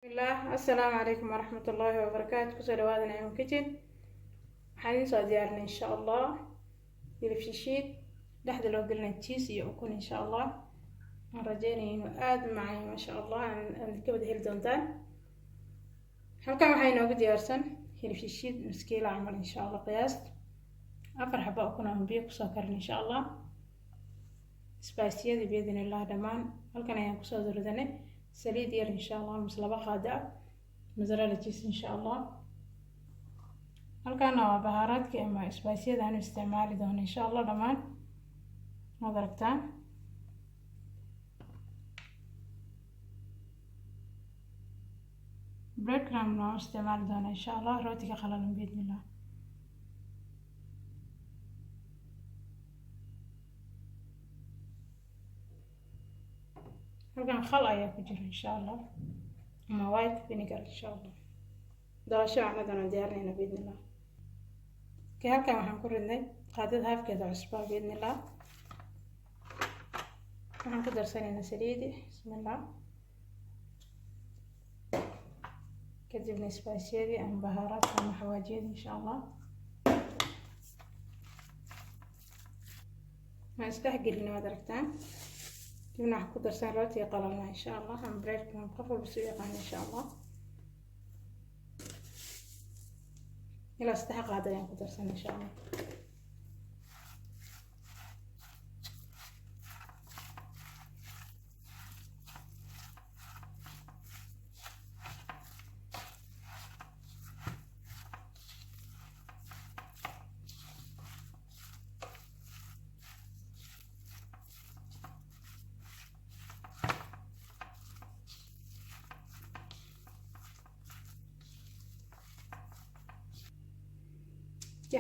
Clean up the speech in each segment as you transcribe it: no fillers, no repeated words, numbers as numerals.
Bismillaah, assalaamu calaykum waraxmatullaahi wabarakaatu. Kusoo dhawaada Naciimo Kitchen. Waxaan idiin soo diyaarinay, insha Allah, hilib shishiid dhexda loo gelinay cheese iyo ukun. Insha Allah, aan rajeynaya inuu aada u macay, maasha Allah, aad ka wada heli doontaan. Halkan waxaa inoogu diyaarsan hilib shishiid 0.5 kiilo camal, insha Allah, qiyaast 4 xaba ukun aan biyo kusoo karin, insha Allah, spice-yadii biidn illah dhammaan halkan ayaan kusoo ridanay, saliid yar, insha Allah, mise 2 qaado ah mozzarella cheese, insha Allah. Halkaana waa bahaaraadkii ama spice-yada aanu isticmaali doono, insha Allah, dhammaan waad aragtaan. Breadcrumb waan isticmaali doona, insha Allah, rootiga qalalan biidn illah. Halkan khal ayaa ku jira, insha Allah, ama white vinegar, insha Allah. Doosho canadan aan diyaarinayna biidn illah. Okay, halkan waxaan ku ridnay qaadada haafkeeda cusba biidn illah. Waxaan ku darsanaynaa saliidi, bismillah, kadibna spice-yadii ama bahaaraadka ama xawaajiyadii, insha Allah. Waan isdhex gelina, waad aragtaan. Kadibna waxaan ku darsan rootiga qalalna, insha Allah, ama breadcrumb, qof walba si u yaqaano, insha Allah. Ilaa 3 qaad ayaan ku darsan, insha Allah.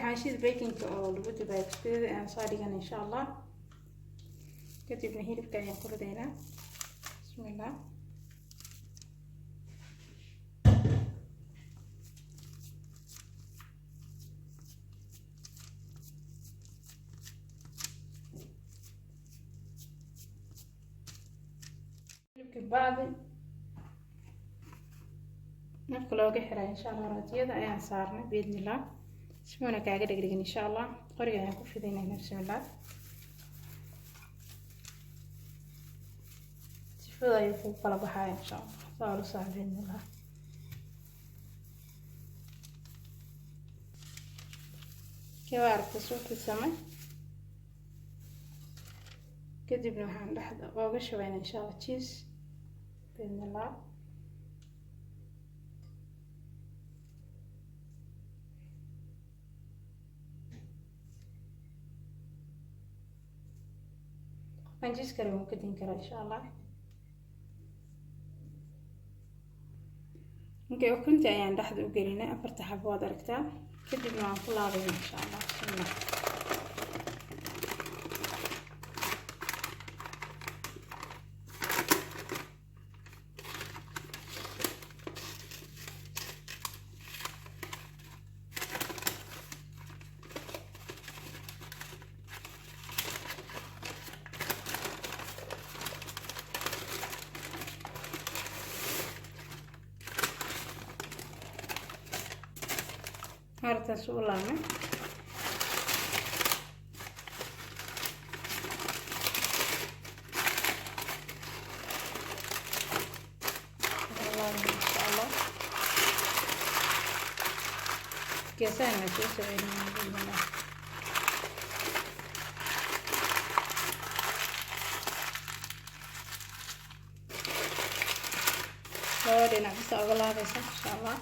Xaashida baking-ka oo lagu dubayo buskudada ayaan soo dhigan, insha Allah. Kadibna hilibka ayaan ku ridaynaa, bismillah. Hilibka bacdi nafka looga xiray, insha Allah, rootiyada ayaan saarnay biidnillah, simuuna kaaga dhegdhegin, insha Allah. Qoriga ayaan ku fidinayna, bismillah. Sifada ayuu kugu kala baxaya, insha Allah, saa ula soco biidnillah. Kii waa aragta suu fidsamay. Kadibna waxaan dhexda ooga shubayna, insha Allah, cheese biidnillah. Qofkan cheese kale wuu ka din karaa, insha Allah. Inkay ukunta ayaan dhexda u gelinay, afarta xabo, waad aragtaa. Kadibna waan ku laabayna, insha Allah, bismillah. Hartaas u laabmay. Insha Allah, geesahan waa soo celinaa biidnillah. Laba dhinac bisa uga laabaysa, insha Allah.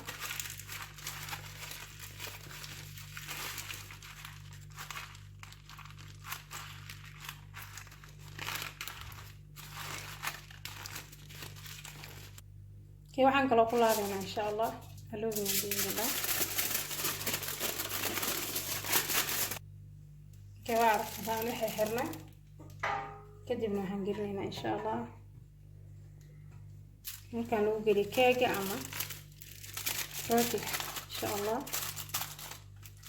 Okay, waxaan kaloo ku laabaynaa, insha Allah, aluminum biidnillah. Okay, waa aragtaan waxay xirnay. Kadibna waxaan gelinaynaa, insha Allah, markaan lagu geliyo keega ama rootiga, insha Allah.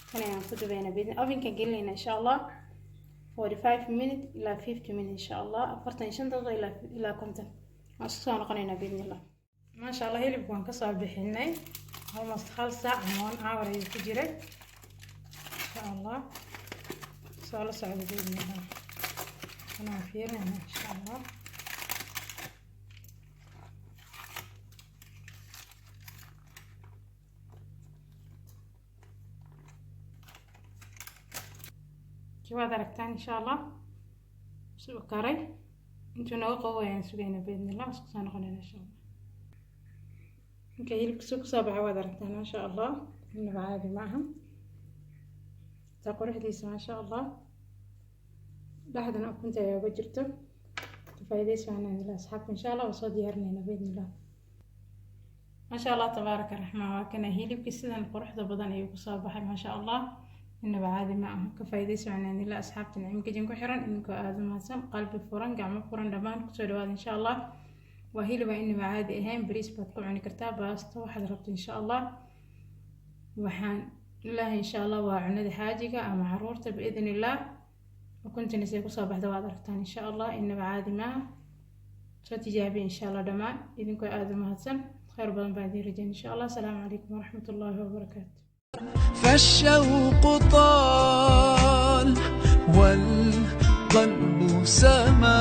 Kan ayaan ku dubaynaa biidni. Oven-ka gelinaynaa, insha Allah, 45 minute ilaa 50 minute, insha Allah, 45 daqiiqo ilaa 50. Waan isku soo noqonaynaa biidnillah. Maasha Allah, hilibka waan kasoo bixinay. Almost hal saac ama 1 hour ayuu ku jiray, insha Allah. Soo la socda biidnillah, anaa fiirinayna, insha Allah. Waad aragtaan, insha Allah, si u karay. Intuu nooga qabow ayaan sugayna biidnillah, isku soo noqonayna, insha Allah. Inka hilibka si kusoo baxa waad aragtaan, maasha Allah, inaba caadi ma aha. Taa quruxdiisa, maasha Allah. Dhexdana ukunta ayaa uga jirto. Faa'iidaysi waanaan ila asxaabta, insha Allah. Waa soo diyaarinayna biidnillah. Maasha Allah, tabaaraka raxmaan. Waa kana hilibkii, sidan quruxda badan ayuu kusoo baxay, maasha Allah, inaba caadi ma aha. Ka faa'iidaysi waanaan ila asxaabta Nacim Kitchen ku xiran. Idinkoo aada mahadsan, qalbi furan, gacmo furan, dhammaan kusoo dhawaada, insha Allah. Waa hilib aan inaba caadi ahayn. Bariis baad ku cuni kartaa, baasto, waxaad rabto, insha Allah. Waxaan ilaahay, insha Allah, waa cunada xaajiga ama caruurta biidn illah. Ukuntina say kusoo baxda waad aragtaan, insha Allah, inaba caadi maaha. Soo tijaabiya, insha Allah. Dhammaan idinkoo aada u mahadsan, khayr badan baan idiin rajayn, insha Allah. Asalaamu calaykum waraxmat ullaahi wabarakaatu. فالشوق طال والقلب سما.